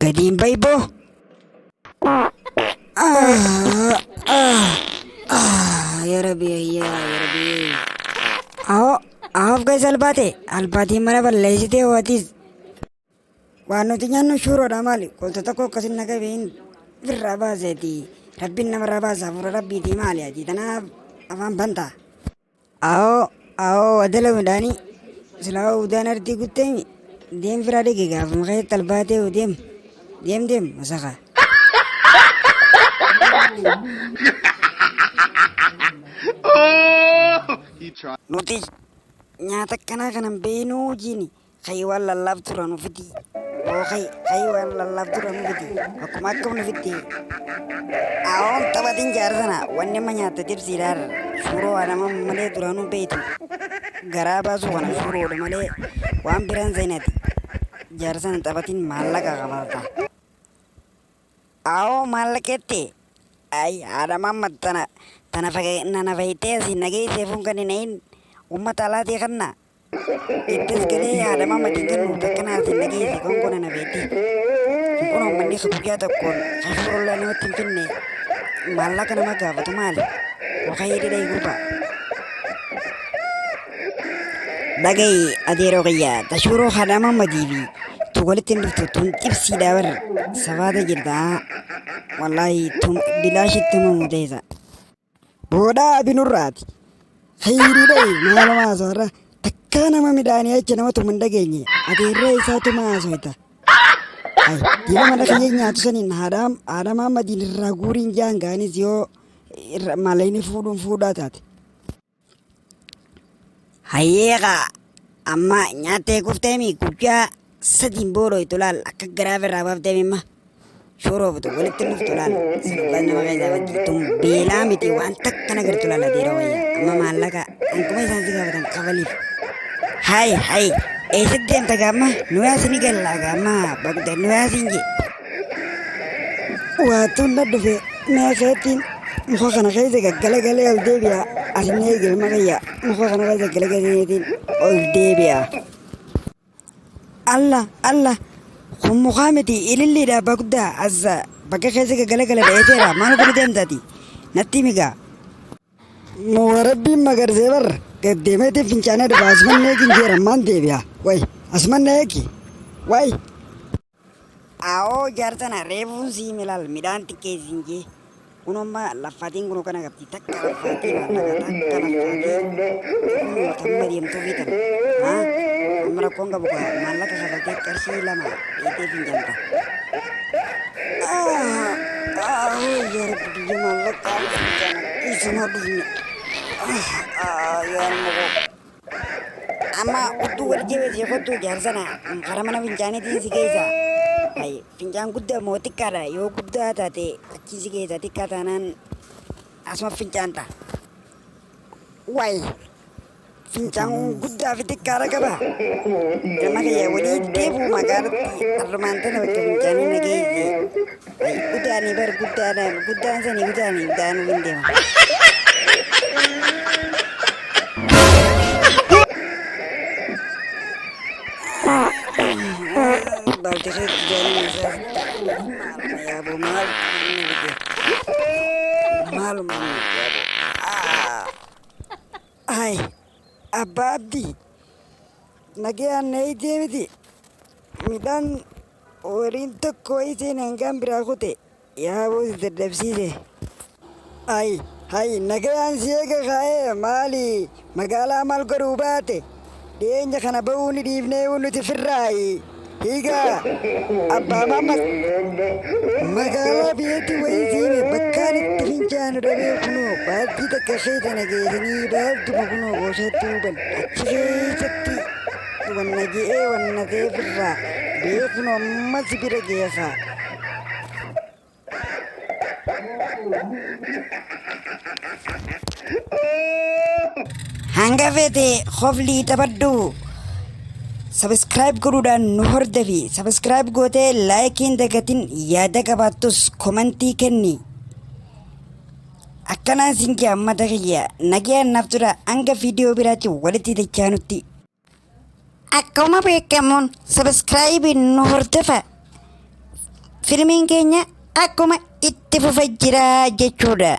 Gadiin bayi boo. Yaa Rabbi yaa Rabbi. Ahoo ahoof keessa albaate albaatiin mana balleessitee hootis. Waan nuti nyaannu shuuroodha maali? Qolta tokko akkasin na qabiin birraa baaseeti. Rabbiin namarraa baasa hafuura rabbiitii maali ati tanaaf afaan bantaa. Ahoo ahoo wadala midhaanii silaa udaan artii gutteemi deem firaa dhigi gaafuma keessatti albaatee deem deem deem masaka. Nuti nyaata akkanaa kanan beeknuu jiini. Kayi waan lallaaftu irraa nu fidi. Oo kayi kayi waan lallaaftu irraa nu fidi. Akkuma akkam nu fidde. Aoon taphatin jaarsana wanni amma nyaatte tibsiidhaan suuroo adama malee duraanuu beektu. Garaa baasuu kana suuroodha malee waan biraan seenati. Jaarsana taphatin maallaqa kafalta. Aoo maallaqetti. Ay haadha mamma tana tana nana fayitee asiin nageesseefuun kan hin ayin uummata alaatii kanna. Ittis galee haadha maamatiin kennu takka naatiin dhageesse gonkona na beetti. Kun uummanni guyyaa tokkoon hafuurollaa namatti hin finne maallaqa nama gaafatu maali? Waqayyee dhidhee gurbaa. Dhaga'i adeeroo kiyya tashuuroo haadha maamatii fi tu walitti hin dhuftu tun xibsiidha bar safaata jirta. Wallaahi tun bilaashitti himamu teessa. Boodhaa abinurraati. Khayrii dhayi maaluma haasawarra takkaa nama midhaanii achi nama tumu hin dhageenye ati irree isaa tuma haasoyta. Ay diina mana kiyya nyaatu saniin haadha haadha Mahammadiin irraa guuriin jaan gaanis yoo irra malayni fuudhuun fuudhaa taate. Hayyeeqa amma nyaattee kufteemi guyyaa sadiin boodhoytu laal akka garaa irraa baafteemi amma shoorooftu walitti dhuftu laal sanuqaa nama keessaa baddi tun beelaa miti waan takka nagartu laal adeera wayya amma maallaqa hanguma isaan si gaafatan kafaliif. Hay hay eessatti deemta gaamma nu yaasi ni gallaa gaamma bagda nu yaasi hin jee. Waatuun na dhufe mee keetiin muka kana keessa gaggalagalee ol deebi'a. Asin eegi ilma kiyya muka kana keessa gaggalagaleetiin ol deebi'a. Allah Allah kun mukaa miti ililliidha abbaa guddaa as bakka keessa gaggalagala dheeteera maal godhu deemtaati natti himi gaa. Rabbiin magarsee bar gad deemeetiin fincaanee dhufa asumanna eegi hin jeera maan deebi'a way asumanna eegi way. Awoo jaarsana reefuun sii milaal midhaan xiqqeessin jee kun amma laffaatiin kun kana qabdi takka laffaatii maallaqa takka laffaatii kun tamma deemtuu fi tan haa amma rakkoon qabu kaa maallaqa kafaltee qarshii lama dheetee fincaanta. Awoo yaa rabbi biyya maallaqaa fincaana isuma dhufne yaa ilma koo. Amma udduu wal jabeessi kottu jaarsana karaa mana fincaaniitiin si geessa. Hay fincaan guddaa moo xiqqaadha yoo guddaa taate achi si geessa xiqqaa taanaan asuma fincaanta. Way fincaan guddaa fi xiqqaadha qaba. Ilma kiyya walii deebi'u magaalatti arrumaan tana bakka fincaanii na geesse. Hay udaanii bar guddaadha guddaan sanii udaanii udaanuu hin deema. Balti keetti jaalala isaa maaluma yaaboo maal inni fide maaluma inni yaaboo. Ay abbaa abdii nagayaan na eegdee miti midhaan waliin tokko wayii seene hangaan biraa kute. Yaaboo si dadhabsiise. Ay hay nagayaan si eega kaa'ee maali magaalaa maal godhuu baate dhiyeenya kana ba'uu ni dhiifnee nuti firraayi hiigaa abbaa maammas magaalaa biyyatti wayii siime bakkaan itti fincaanu dhabee kunoo baaldii takka keessa na geessanii baalduma kunoo goosatti huban achi keessatti wanna je'ee wanna ta'ee firraa bee kunoo amma si bira geessaa. Hanga feete koflii taphadhu. Subscribe godhuudhaan nu hordofi. Subscribe gootee laayikiin dagatin yaada qabaattus komentii kenni. Akkanaan siin jaa ummata kiyya, nagayaan naaf tura hanga viidiyoo biraatti walitti dachaanutti. Akkuma beekamuun subscribe nu hordofa. Filmiin keenya akkuma itti fufa jira jechuudha.